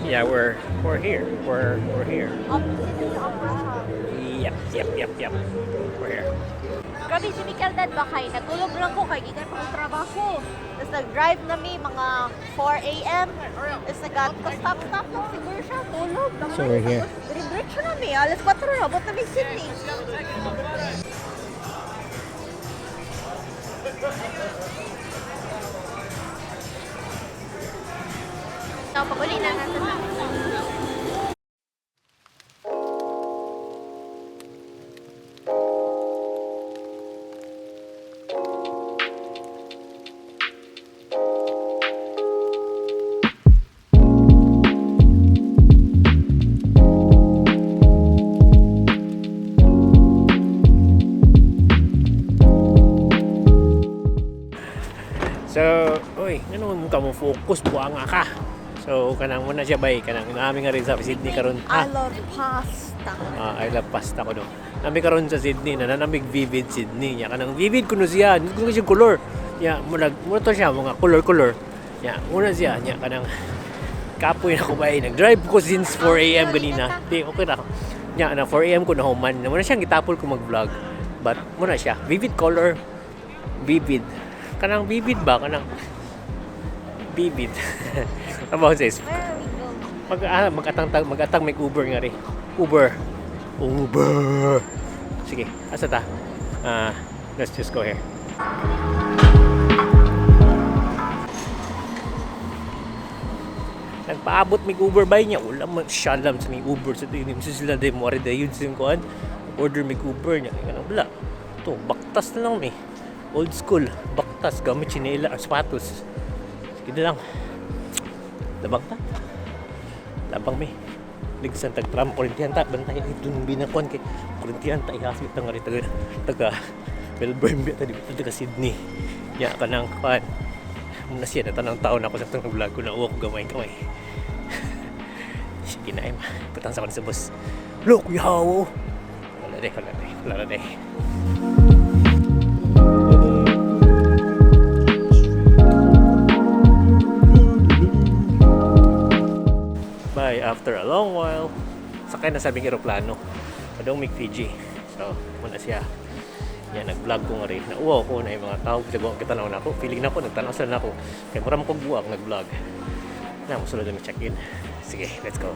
Yeah, we're here. We're here. Up Sydney Opera House. Yep. We're here. Grabe si Mikel dad ba kay nagtulog lang ko kay gikan pa kong trabaho. Tapos nag-drive na mi mga 4 a.m. Tapos nag stop stop lang siguro siya tulog. So we're here. Dire-diretso na mi alas 4 na abot na mi Sydney. So, pag-uli na natin na. So, uy, ano mo ka mo focus buanga ka. So, kanang muna siya bay, kanang naami nga rin sa Sydney karon. I love pasta. Ah, I love pasta ko no. Nami karon sa Sydney, nananamig vivid Sydney. Nya kanang vivid kuno siya, kuno siya color. Nya murag mura to siya mga color color. Nya muna siya nya kanang kapoy na ko bay, nag-drive ko since 4 a.m. ganina. Di okay ra. Nya na 4 a.m. ko na human. Muna siyang gitapol ko mag-vlog. But muna siya vivid color, vivid. Kanang vivid ba kanang vivid. About sa Where are we going? Mag-atang may Uber nga rin. Uber. Uber. Sige, asa ta? Ah, let's just go here. Nagpaabot mig Uber bay niya. Wala man siya alam sa may Uber sa dinim sa sila di mo ari dayon sa kuan. Order mig Uber niya. Kaya wala. To, baktas na lang mi. Old school, baktas gamit chinela, sapatos. Sige na lang. Labang ta. Labang mi. Ligsan tag tram kurintihan ta bantay ito nung binakuan kay kurintihan ta ihas bitaw nga rin taga taga Melbourne bitaw di bitaw taga Sydney. Nya kanang kuan. Muna siya na tanang taon ako sa itong vlog ko na uwa ko gamay gamay. Sige na ay ma. Putang sa sa boss. Look, yaw. Wala de, wala de, wala de. Bye, after a long while, sakay na sabing eroplano. Padong mig Fiji. So, muna siya. Yan, nag-vlog ko nga rin. Nauwaw ko na yung mga tao. Kasi kita na ako. Feeling na ako, nagtanaw sila na ako. Kaya mura mo kong buwag, nag-vlog. Na, musulod na check-in. Sige, let's go.